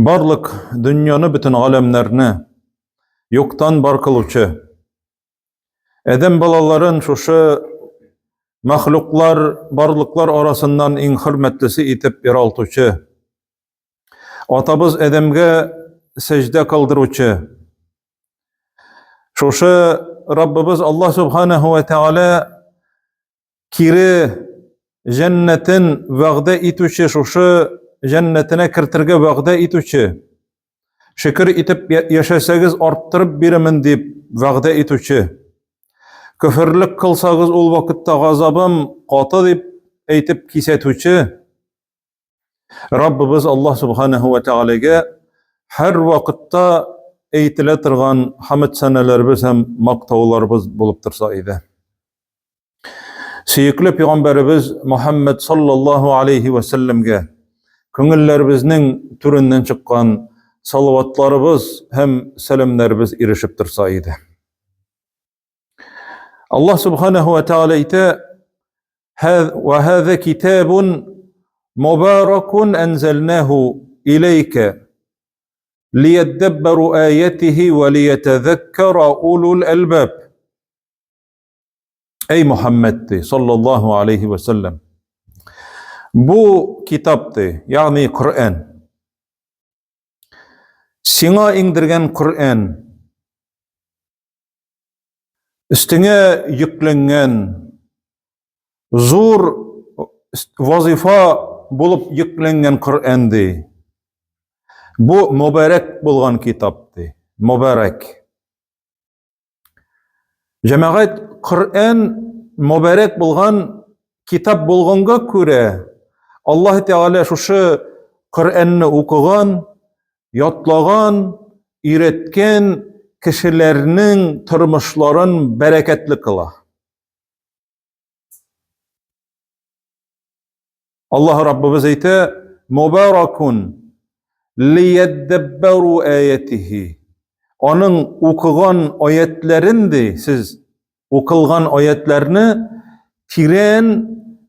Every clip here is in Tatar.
Барлык дөньяны, бөтен галәмнәрне юктан бар кылучы, адәм балаларын шушы мәхлуклар, барлыклар арасыннан иң хөрмәтлесе итеп яралтучы, атабыз Адәмгә сәҗдә кылдыручы, шушы Раббыбыз Аллаһ субханаһу ва тәгалә кире җәннәтен вәгъдә итүче, шушы җәннәтенә кертергә вәгъдә итүче, шөкер итеп яшәсәгез арттырып бирермен дип вәгъдә итүче, көферлек кылсагыз ул вакытта газабым каты дип әйтеп кисәтүче Раббыбыз Аллаһ субханаһу ва тәгаләгә һәр вакытта әйтелә торган хамд сәнәләребез һәм мактауларыбыз булып торса иде. Сөекле пәйгамбәребез Мухаммад саллаллаһу алейхи ва сәлләмгә күңелләребезнең түреннән чыккан салаватларыбыз һәм сәламнәребез ирешеп торса иде. Аллаһ субханаһу ва тааля әйтә: "Ва һаза китабун мубаракун анзалнаху илейка лияддаббару аятихи ва лиятазаккара улул албаб." Әй Мухаммад ди, саллаллаһу алейхи ва саллям. Бу китап ди, ягъни Коръән. Сиңа иңдергән Коръән Өстеңә йөкләнгән зур вазифа булып йөкләнгән Коръән ди. Бу мөбарәк булган китап ди. Мөбарәк. Җәмәгать Коръән мөбарәк булган китап булганга күрә Аллаһ Тәгалә шушы Коръәнне укыган, ятлаган, өйрәткән кешеләрнең тормышларын бәрәкәтле кыла. Аллаһ Раббыбыз әйтә, Мубаракун лияддаббару аятихи. Аның укыган аятләрен ди, сез укылган аятләрне тирән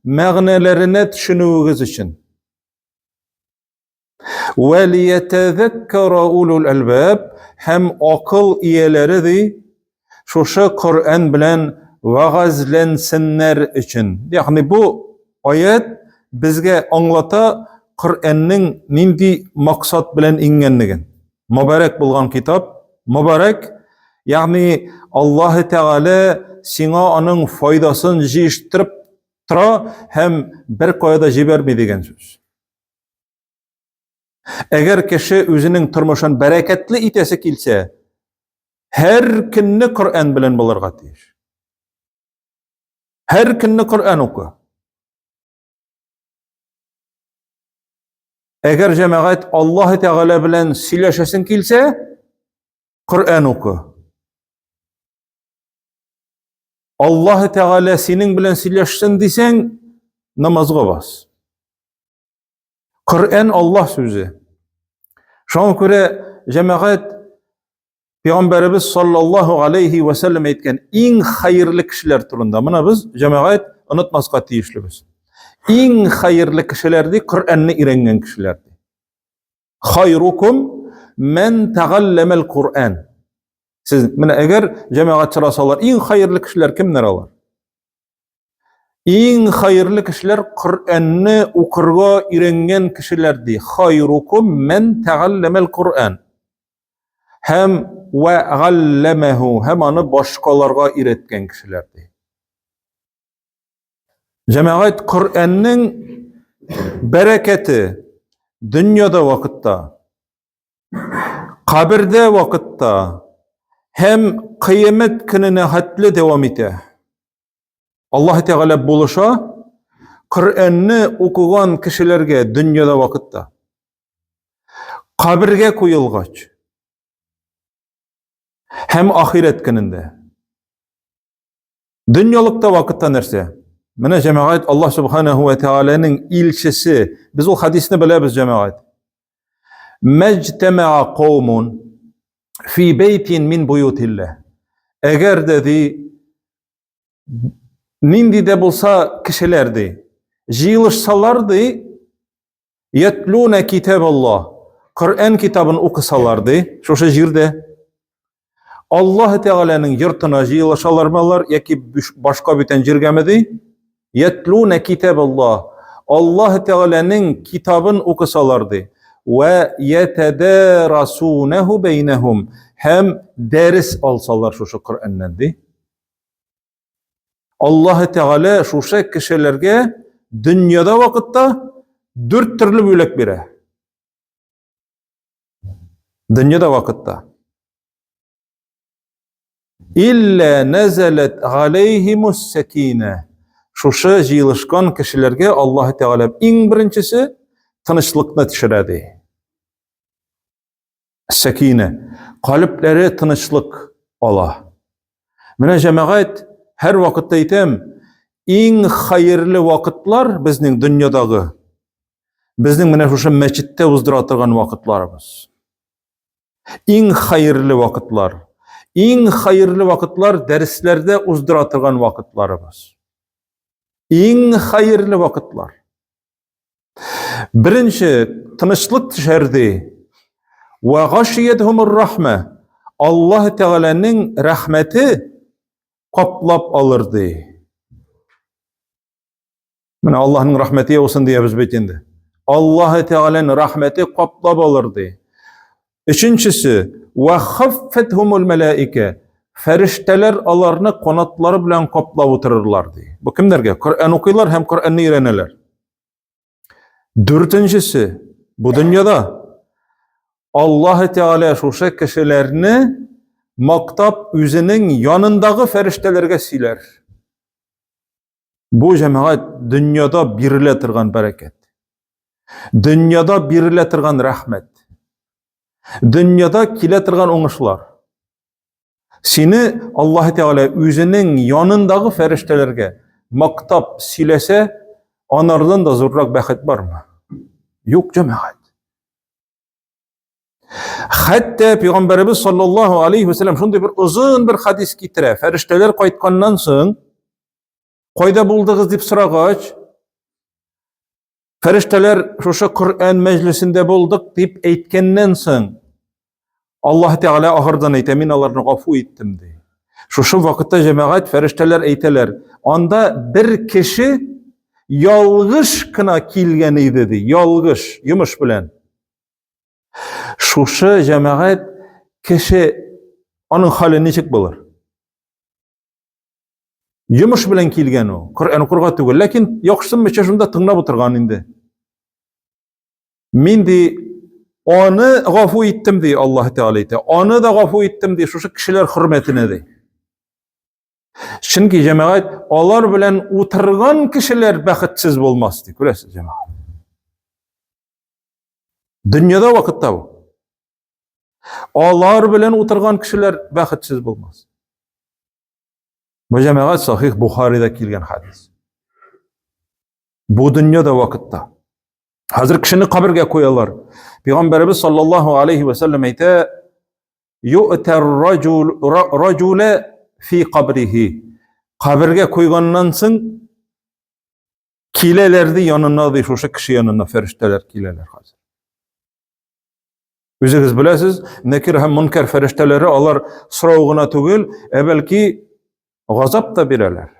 мәгънәләренә төшенүегез өчен. Вә лиятәзәккәра улул әлбәб һәм акыл ияләре ди шушы Коръән белән вәгазьләнсеннәр өчен. Ягъни бу аят безгә аңлата Коръәннең нинди максат белән иңгәнлеген. Мөбарәк булган китап, мөбарәк, ягъни Аллаһ Тәгалә сиңа аның файдасын җыештырып тора һәм бер кая да җибәрми дигән сүз. Әгәр кеше үзенең тормышын бәрәкәтле итәсе килсә, һәр көнне Коръән белән булырга тиеш. Һәр көнне Коръән укы. Әгәр җәмәгать Аллаһ Тәгалә белән сөйләшәсең килсә, Коръән укы. Аллаһ Тәгалә синең белән сөйләшсен дисәң, намазга бас. Коръән Аллаһ сүзе. Шуңа күрә җәмәгать Пәйгамбәребез саллаллаһу алейхи ва саллям әйткән иң хәерле кешеләр турында. Моны без җәмәгать онытмаска тиешлебез. Иң хәерле кешеләр ди Коръәнне өйрәнгән кешеләр ди. Хайрукум мен тәгалләмәл Коръән. Сез менә әгәр җәмәгать сорасалар, иң хәерле кешеләр кемнәр алар? Иң хәерле кешеләр Коръәнне укырга өйрәнгән кешеләр ди. Хайрукум мен тәгалләмәл Коръән. Һәм вә галләмәһу һәм аны башкаларга өйрәткән кешеләр ди. Җәмәгать Коръәннең бәрәкәте дөньяда вакытта, кабердә вакытта һәм кыямәт көненә хәтле дәвам итә. Аллаһ Тәгалә булыша Коръәнне укыган кешеләргә дөньяда вакытта. Кабергә куелгач һәм ахирәт көнендә. Дөньялыкта вакытта нәрсә? Менә җәмәгать Аллаһ субханаһу ва тәгаләнең илчесе. Без ул хадисне беләбез җәмәгать. Мәҗтәмәа каумун фи бәйтин мин буютилләһ. Әгәр дә ди нинди дә булса кешеләр ди җыелышсалар ди ятлуна китаб Аллаһ. Коръән китабын укысалар ди, шушы җирдә Аллаһ Тәгаләнең йортына җыелышалармы алар яки башка бүтән җиргәме ди? Ятлуна китаб Аллаһ. Аллаһ Тәгаләнең китабын укысалар ди. Ва ятадарасунаху бәйнәһум. Һәм дәрес алсалар шушы Коръәннән ди. Аллаһ Тәгалә шушы кешеләргә дөньяда вакытта дүрт төрле бүләк бирә. Дөньяда вакытта. Илля нәзәләт галәйһимус сәкинә. Шушы җыелышкан кешеләргә Аллаһ Тәгалә иң беренчесе тынычлыкны төшерә ди. Сәкинә. Калебләре тынычлык ала. Менә җәмәгать һәр вакытта әйтәм, иң хәерле вакытлар безнең дөньядагы безнең менә шушы мәчеттә уздыра торган вакытларыбыз. Иң хәерле вакытлар. Иң хәерле вакытлар дәресләрдә уздыра торган вакытларыбыз. Иң хәерле вакытлар. Беренче тынычлык төшәрде. Ва гашиятһумур рахма. Аллаһ Тәгаләнең рәхмәте каплап алыр ди. Менә Аллаһның рәхмәте яусын диябез бит инде. Аллаһ Тәгаләнең рәхмәте каплап алыр ди. Өченчесе, ва хаффатһумул малаика. Фәрештәләр аларны канатлары белән каплап утырырлар ди. Бу кемнәргә? Коръән укыйлар һәм Коръәнне өйрәнәләр. Дүртенчесе, бу дөньяда Аллаһ Тәгалә шушы кешеләрне мактап үзенең янындагы фәрештәләргә сөйләр. Бу җәмәгать дөньяда бирелә торган бәрәкәт. Дөньяда бирелә торган рәхмәт. Дөньяда килә торган уңышлар. Сине Аллаһ Тәгалә үзенең янындагы фәрештәләргә мактап сөйләсә, анардан да зуррак бәхет бармы? Юк, җәмәгать. Хәтта пәйгамбәребез саллаллаһу алейхи вәсәлләм шундый бер озын бер хадис китерә. Фәрештәләр кайтканнан соң кайда булдыгыз дип сорагач, фәрештәләр шушы Коръән мәҗлесендә булдык дип әйткәннән соң, Аллаһ Тәгалә ахырдан әйтә, мин аларны гафу иттем ди. Шушы вакытта җәмәгать фәрештәләр әйтәләр, анда бер кеше ялгыш кына килгән иде ди, ялгыш, йомыш белән. Шушы җәмәгать кеше аның хәле ничек булыр? Йомыш белән килгән ул. Коръән укырга түгел, ләкин яхшысынмыйча шунда тыңлап утырган инде. Мин ди аны гафу иттем ди Аллаһ Тәгалә әйтә. Аны да гафу иттем ди шушы кешеләр хөрмәтенә ди. Чөнки җәмәгать алар белән утырган кешеләр бәхетсез булмас ди, күрәсез җәмәгать. Дөньяда вакытта бу. Алар белән утырган кешеләр бәхетсез булмас. Бу җәмәгать Сахих Бухарида килгән хадис. Бу дөньяда вакытта. Хәзер кешене кабергә куялар. Пәйгамбәребез саллаллаһу алейхи ва саллям әйтә, "Ю'тар раҗул раҗуле фи кабрихи." Кабергә куйганнан соң Киләләр ди янына ди шушы кеше янына фәрештәләр киләләр хәзер. Үзегез беләсез, Нәкир һәм Мункар фәрештәләре алар сорау гына түгел, ә бәлки газап та бирәләр.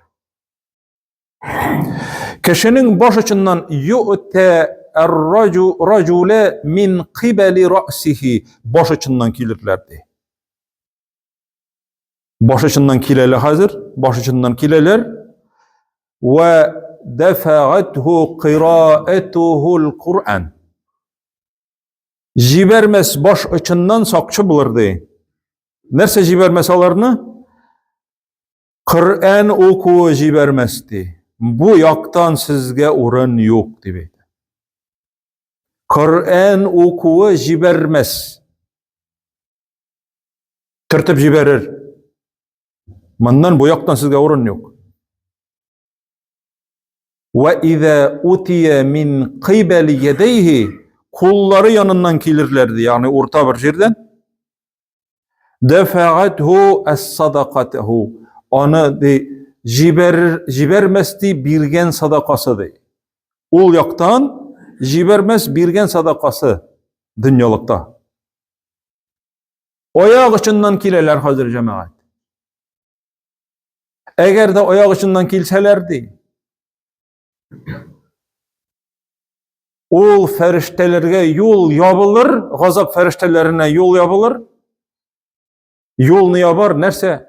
Кешенең баш очыннан ю'тә ар-раҗу раҗуле мин кибали рәсихи баш очыннан килерләр ди. Баш очыннан киләләр хәзер, баш очыннан киләләр. Вә дәфәгатһу кыраатухул Куръан. Җибәрмәс баш очыннан сакчы булыр ди. Нәрсә җибәрмәс аларны? Коръән укуы җибәрмәс ди. Бу яктан сезгә урын юк дип әйтә. Коръән укуы җибәрмәс. Төртеп җибәрер. Моннан бу яктан сезгә урын юк. Ва иза утия мин кыйбали ядайхи куллары яныннан килерләр ди, ягъни урта бер җирдән. Дафаатху ас-садакатуху. Аны ди җибәрер, җибәрмәс ди биргән садакасы ди. Ул яктан җибәрмәс биргән садакасы. Дөньялыкта. Аяк очыннан киләләр хәзер җәмәгать. Әгәр дә аяк очыннан килсәләр ди, ул фәрештәләргә юл ябылыр, газап фәрештәләренә юл ябылыр. Юлны ябар нәрсә?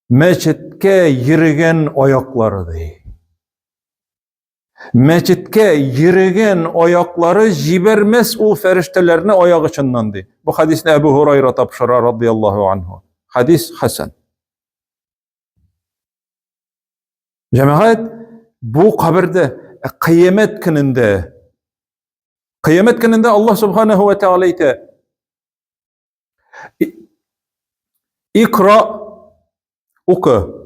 Мәчеткә йөргән аяклары ди. Мәчеткә йөргән аяклары җибәрмәс ул фәрештәләрне аяк очыннан ди. Бу хадисне Әбу Һурайра тапшыра радияллаһу анһу. Хадис хасан. Җәмәгать бу кабердә кыямәт көнендә кыямәт көнендә Аллаһ субханаһу ва таала әйтә: Икра укы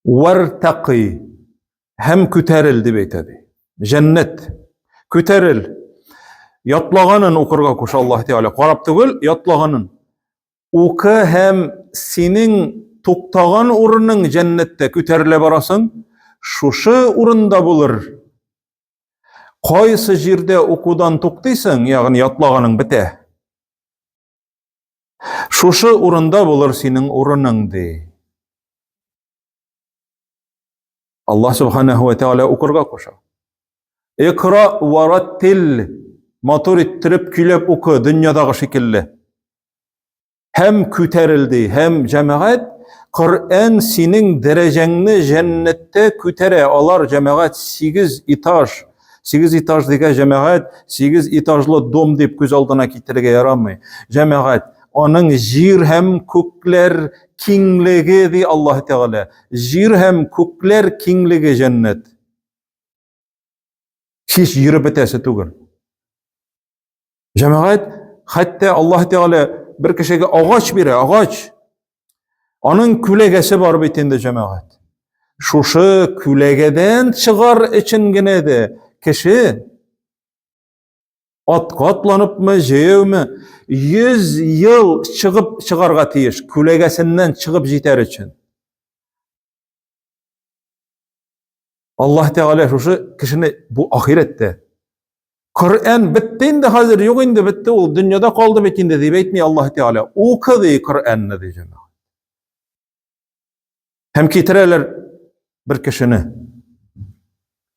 Вартакый һәм күтәрел дип әйтә ди. Җәннәт күтәрел. Ятлаганын укырга куша Аллаһ Тәгалә. Карап түгел, ятлаганын. Укы һәм синең туктаган урының җәннәттә күтәрелә барасың, шушы урында булыр. Кайсы җирдә укудан туктыйсың, ягъни ятлаганың бетә. Шушы урында булыр синең урының, ди. Аллаһ субханаһу ва тааля укырга куша. Икра ва раттил матур иттереп көйләп укы дөньядагы шикелле. Һәм күтәрелде, һәм җәмәгать Коръән синең дәрәҗәңне җәннәттә күтәрә. Алар җәмәгать 8 этаж, 8 этаж дигән җәмәгать 8 этажлы дом дип күз алдына китерергә ярамый. Җәмәгать аның җир һәм күкләр киңлеге ди Аллаһ Тәгалә. Җир һәм күкләр киңлеге җәннәт. Һич йөреп бетәсе түгел. Җәмәгать, хәтта Аллаһ Тәгалә бер кешегә агач бирә, агач. Аның күләгәсе бар бит инде, җәмәгать. Шушы күләгәдән чыгар өчен генә дә кеше атка атланыпмы, җәяүме, 100 ел чыгып чыгарга тиеш, күләгәсеннән чыгып җитәр өчен. Аллаһ Тәгалә шушы кешене бу ахирәттә Коръән бетте инде хәзер, юк инде бетте ул, дөньяда калды бит инде дип әйтми Аллаһ Тәгалә. Укы ди Коръәнне ди җәмәгать. Һәм китерәләр бер кешене.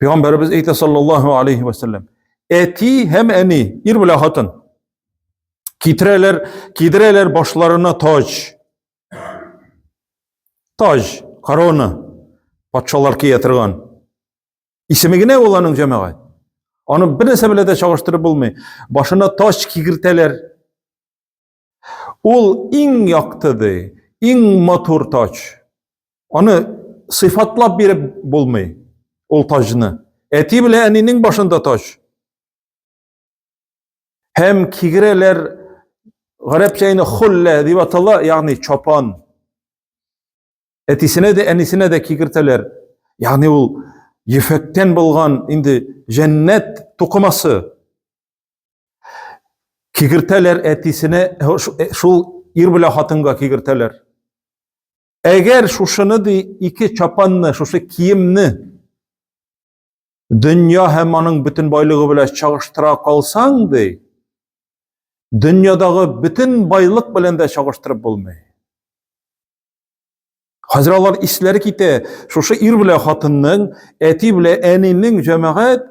Пәйгамбәребез әйтә саллаллаһу алейхи ва саллям. Әти һәм әни, ир белән хатын. Китерәләр, кидерәләр башларына таҗ. Таҗ, корона, патшалар кия торган. Исеме генә ул аның җәмәгать. Аны бер нәрсә белән дә чагыштырып булмый. Башына таҗ кигертәләр. Ул иң якты ди, иң матур таҗ. Аны сыйфатлап биреп булмый ул таҗны. Әти белән әнинең башында таҗ. Һәм кигерәләр гарәпчә инде хуллә дип атала, ягъни чапан. Әтисенә дә, әнисенә дә кигертәләр. Ягъни ул ефәктән булган инде җәннәт тукымасы. Кигертәләр әтисенә, шул ир белән хатынга кигертәләр. Әгәр шушыны ди ике чапанны, шушы киемне дөнья һәм аның бөтен байлыгы белән чагыштыра калсаң, ди, дөньядагы бөтен байлык белән дә чагыштырып булмый. Хәзер алар исләре китә. Шушы ир белән хатынның, әти белән әнинең җәмәгать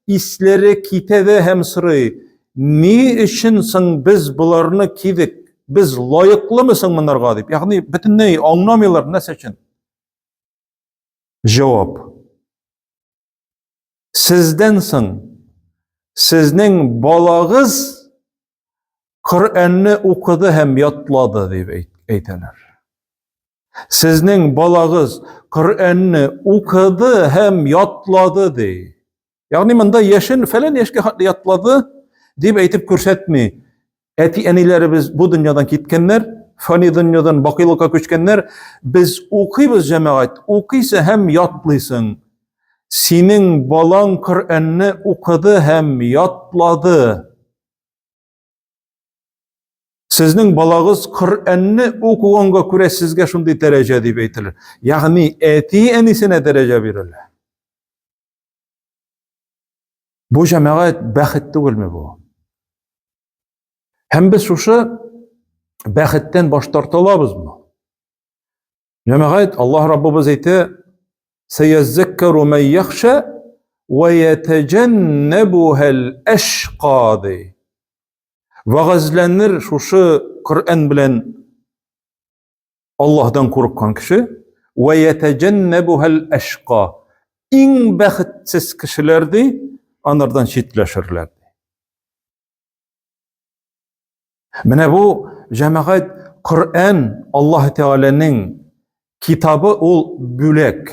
исләре китә дә һәм сорый: "Ни өчен соң без боларны кидек? Без лаеклымы соң монарга?" дип. Ягъни бөтенләй аңламыйлар нәрсә өчен. Җавап. Сездән соң сезнең балагыз Коръәнне укыды һәм ятлады дип әйтәләр. Сезнең балагыз Коръәнне укыды һәм ятлады ди. Ягъни монда яшен фәлән яшькә хәтле ятлады дип әйтеп күрсәтми. Әти-әниләребез бу дөньядан киткәннәр, фани дөньядан бакыйлыкка күчкәннәр. Без укыйбыз, җәмәгать, укыйсың һәм ятлыйсың. Синең балаң Коръәнне укыды һәм ятлады. Сезнең балагыз Коръәнне укыганга күрә сезгә шундый дәрәҗә дип әйтелер. Ягъни әти-әнисенә дәрәҗә бирелә. Бу җәмәгать бәхет түгелме бу? Һәм без шушы бәхеттән баш тарта алабызмы? Җәмәгать, Аллаһ Раббыбыз әйтә, "Сәяззаккару ман яхша ва ятаҗаннабухал ашqa" ди. Вагазләнер шушы Коръән белән Аллаһдан курыккан кеше, "Ва ятаҗаннабухал ашqa". Иң бәхетсез кешеләр ди, анардан читләшерләр. Менә бу җәмәгать Коръән Аллаһ Тәгаләнең китабы ул бүләк.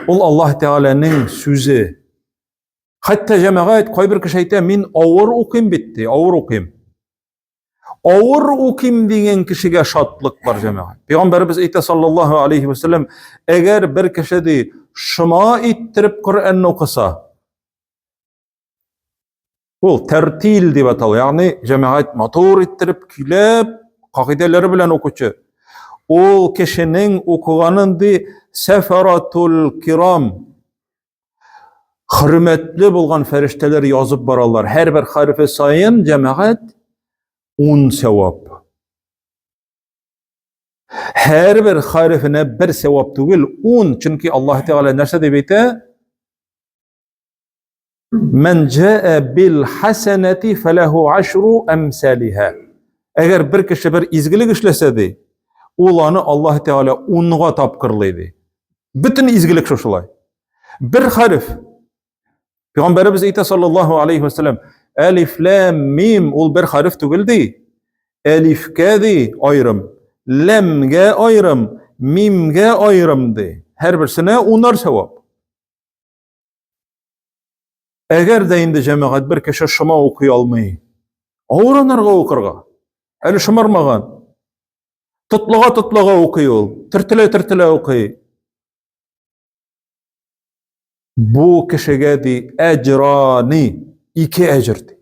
Ул Аллаһ Тәгаләнең сүзе. Хәтта җәмәгать кайбер кеше әйтә, мин авыр укыйм бит ди, авыр укыйм. Авыр укыйм дигән кешегә шатлык бар җәмәгать. Пәйгамбәребез әйтә саллаллаһу алейхи ва саллям, әгәр бер кеше ди шома иттереп Коръәнне укыса, Ул тәртил дип атала, ягъни җәмәгать матур иттереп, көйләп, кагыйдәләре белән укучы. Ул кешенең укыганын ди сәфаратул кирам хөрмәтле булган фәрештәләр язып баралар. Һәрбер хәрефе саен җәмәгать 10 сәвап. Һәрбер хәрефенә бер сәвап түгел, 10, чөнки Аллаһ Тәгалә нәрсә дип әйтә? Мән җаа бил хасанати фалаху ашру амсалиха. Әгәр бер кеше бер изгелек эшләсә ди, ул аны Аллаһ Тәгалә унга тапкырлый ди. Бөтен изгелек шушылай. Бер хәреф. Пәйгамбәребез әйтә саллаллаһу алейхи ва саллям, әлиф ләм мим ул бер хәреф түгел ди. Әлифкә ди аерым, ләмгә аерым, мимгә аерым ди. Һәрберсенә унар савап. Әгәр дә инде җәмәгать бер кеше шома укый алмый, авыр анарга укырга. Әле шомармаган. Тотлыга-тотлыга укый ул, төртелә-төртелә укый. Бу кешегә ди әҗрани, ике әҗер ди.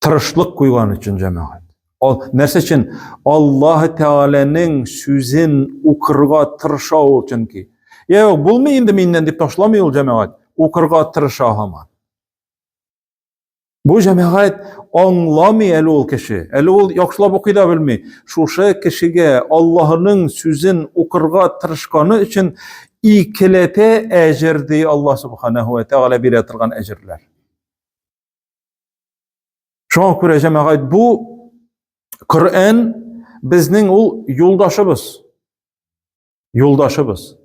Тырышлык куйган өчен җәмәгать. Ал, нәрсә өчен? Аллаһ Тәгаләнең сүзен укырга тырыша ул чөнки. Юк, булмый инде миннән дип ташламый ул җәмәгать. Укырга тырыша һаман. Бу җәмәгать аңламый әле ул кеше. Әле ул яхшылап укый да белми. Шушы кешегә Аллаһының сүзен укырга тырышканы өчен икеләтә әҗер ди Аллаһ Субханаһу ва Тәгалә бирә торган әҗерләр. Шуңа күрә җәмәгать бу Коръән безнең ул юлдашыбыз. Юлдашыбыз.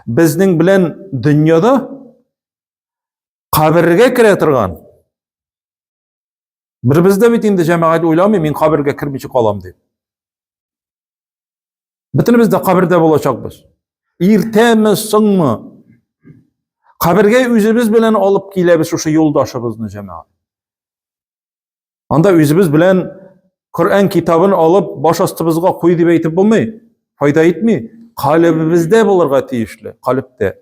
Безнең белән дөньяда кабергә керә торган. Беребез дә бит инде җәмәгать уйламый, мин кабергә кермичә калам дип. Бөтенебез дә кабердә булачакбыз. Иртәме, соңмы? Кабергә үзебез белән алып киләбез шушы юлдашыбызны җәмәгать. Анда үзебез белән Коръән китабын алып баш астыбызга куй дип әйтеп булмый. Файда итми. Калебебездә булырга тиешле, калебтә.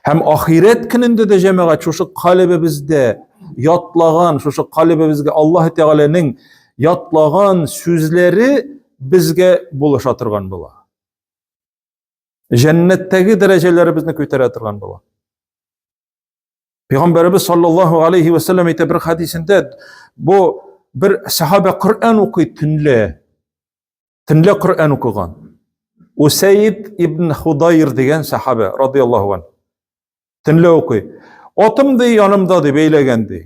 Һәм ахирәт көнендә дә җәмәгать шушы калебебездә ятлаган, шушы калебебезгә Аллаһ Тәгаләнең ятлаган сүзләре безгә булыша торган була. Җәннәттәге дәрәҗәләребезне күтәрә торган була. Пәйгамбәребез саллаллаһу алейхи ва саллям әйтә бер хәдисендә, бу бер сахаба Коръән укый төнлә. Төнлә Коръән укыган. Усәйд ибн Худайр дигән сахаба радияллаһу ан. Төнлә укый. Атым ди янымда ди бәйләгән ди.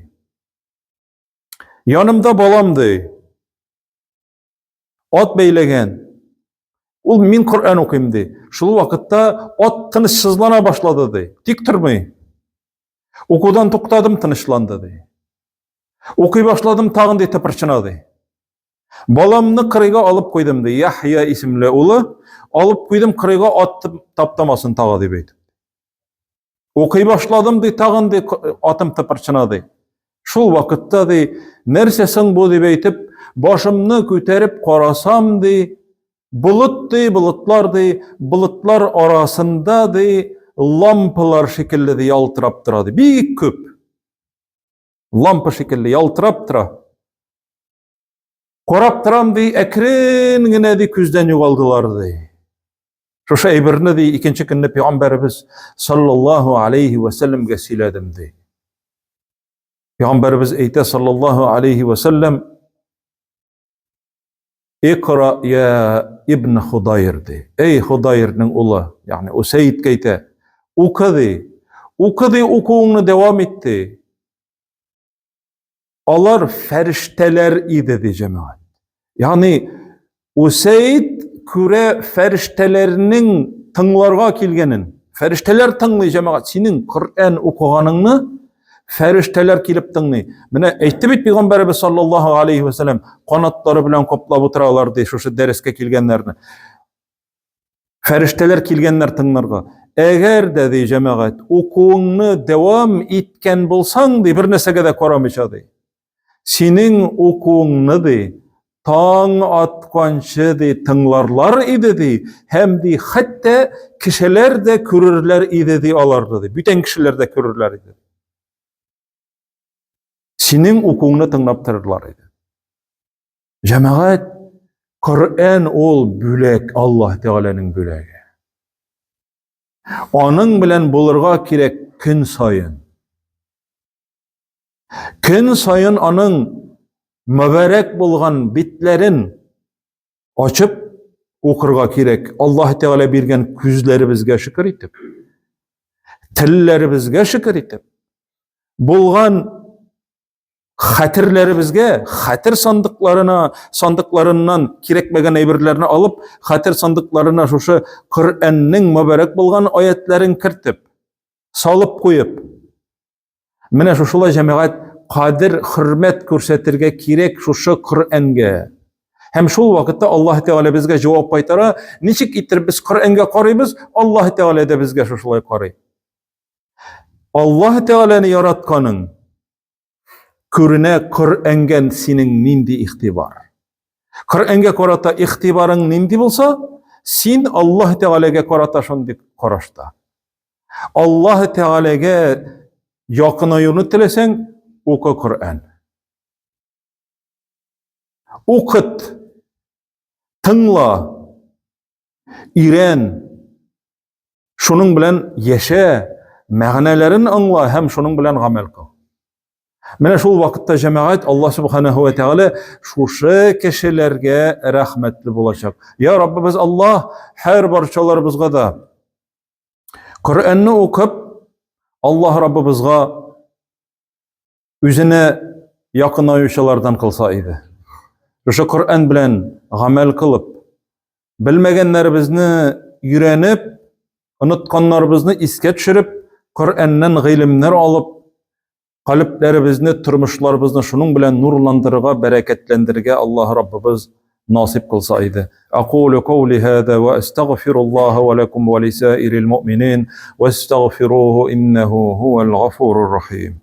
Янымда балам ди. Ат бәйләгән. Ул мин Коръән укыйм ди. Шул вакытта ат тынычсызлана башлады ди. Тик тормый. Укудан туктадым, тынычланды ди. Укый башладым, тагын ди тыпырчына ди. Баламны кырыйга алып куйдым ди. Яхья исемле улы. Алып куйдым кырыйга аттым таптамасын тагы дип әйтеп. Укый башладым ди, тагын ди атым тыпырчына ди. Шул вакытта ди, нәрсә соң бу дип әйтеп, башымны күтәреп карасам ди, болыт ди, болытлар ди, болытлар арасында ди, лампалар шикелле ди ялтырап тора ди. Бик күп. Лампа шикелле ялтырап тора. Карап торам ди, әкрен генә ди күздән югалдылар ди. Шушы әйберне ди икенче көнне пәйгамбәребез саллаллаһу алейхи ва сәлләмгә сөйләдем ди. Пәйгамбәребез әйтә саллаллаһу алейхи ва сәлләм Икра я ибн Худайр ди. Эй Худайрның улы, ягъни Усәйдкә әйтә. Укы ди. Укы ди, укуыңны дәвам ит ди. Алар фәрештәләр иде ди җәмәгать. Ягъни Усәйд күрә фәрештәләрнең тыңларга килгәнен. Фәрештәләр тыңлый җәмәгать. Синең Коръән укыганыңны фәрештәләр килеп тыңлый. Менә әйтте бит пәйгамбәребез саллаллаһу алейхи ва саллям, канатлары белән каплап утыралар ди шушы дәрескә килгәннәрне. Фәрештәләр килгәннәр тыңларга. Әгәр дә ди җәмәгать, укуыңны дәвам иткән булсаң ди, бер нәрсәгә дә карамыйча ди. Синең укуыңны ди, таң атканчы ди тыңларлар иде ди, һәм ди хәтта кешеләр дә күрерләр иде ди аларны ди. Бүтән кешеләр дә күрерләр иде. Синең укуыңны тыңлап торырлар иде. Җәмәгать, Коръән ул бүләк, Аллаһ Тәгаләнең бүләге. Аның белән булырга кирәк көн саен. Көн саен аның мөбарәк булган битләрен ачып укырга кирәк. Аллаһ Тәгалә биргән күзләребезгә шөкер итеп, телләребезгә шөкер итеп, булган хәтерләребезгә, хәтер сандыкларына, сандыкларыннан кирәкмәгән әйберләрне алып, хәтер сандыкларына шушы Коръәннең мөбарәк булган аятларын кертеп, салып куеп, менә шушылай җәмәгать кадер, хөрмәт күрсәтергә кирәк шушы Коръәнгә. Һәм шул вакытта Аллаһ Тәгалә безгә җавап кайтара. Ничек иттереп без Коръәнгә карыйбыз, Аллаһ Тәгалә дә безгә шушылай карый. Аллаһ Тәгаләне яратканың күренә Коръәнгә синең нинди игътибар. Коръәнгә карата игътибарың нинди булса, син Аллаһ Тәгаләгә карата шундый карашта. Аллаһ Тәгаләгә якынаюны теләсәң, укы Коръән. Укыт, тыңла, өйрән, Шуның белән яшә, мәгънәләрен аңла һәм шуның белән гамәл кыл. Менә шул вакытта җәмәгать Аллаһ субханаһу ва тәгалә шушы кешеләргә рәхмәтле булачак. Я Раббыбыз Аллаһ, һәр барчаларыбызга да Коръәнне укып, Аллаһ Раббыбызга үзенә якынаючылардан кылса иде. Шушы Коръән белән гамәл кылып, белмәгәннәребезне өйрәнеп, онытканнарыбызны искә төшереп, Коръәннән гыйлемнәр алып, калебләребезне, тормышларыбызны шуның белән нурландырырга, бәрәкәтләндерергә Аллаһ Раббыбыз насыйп кылса иде. Акулу каули хада ва астагфируллаһа ва лакум ва лисаирил муъминин вастагфируһу иннаху хуал гафурur рахим.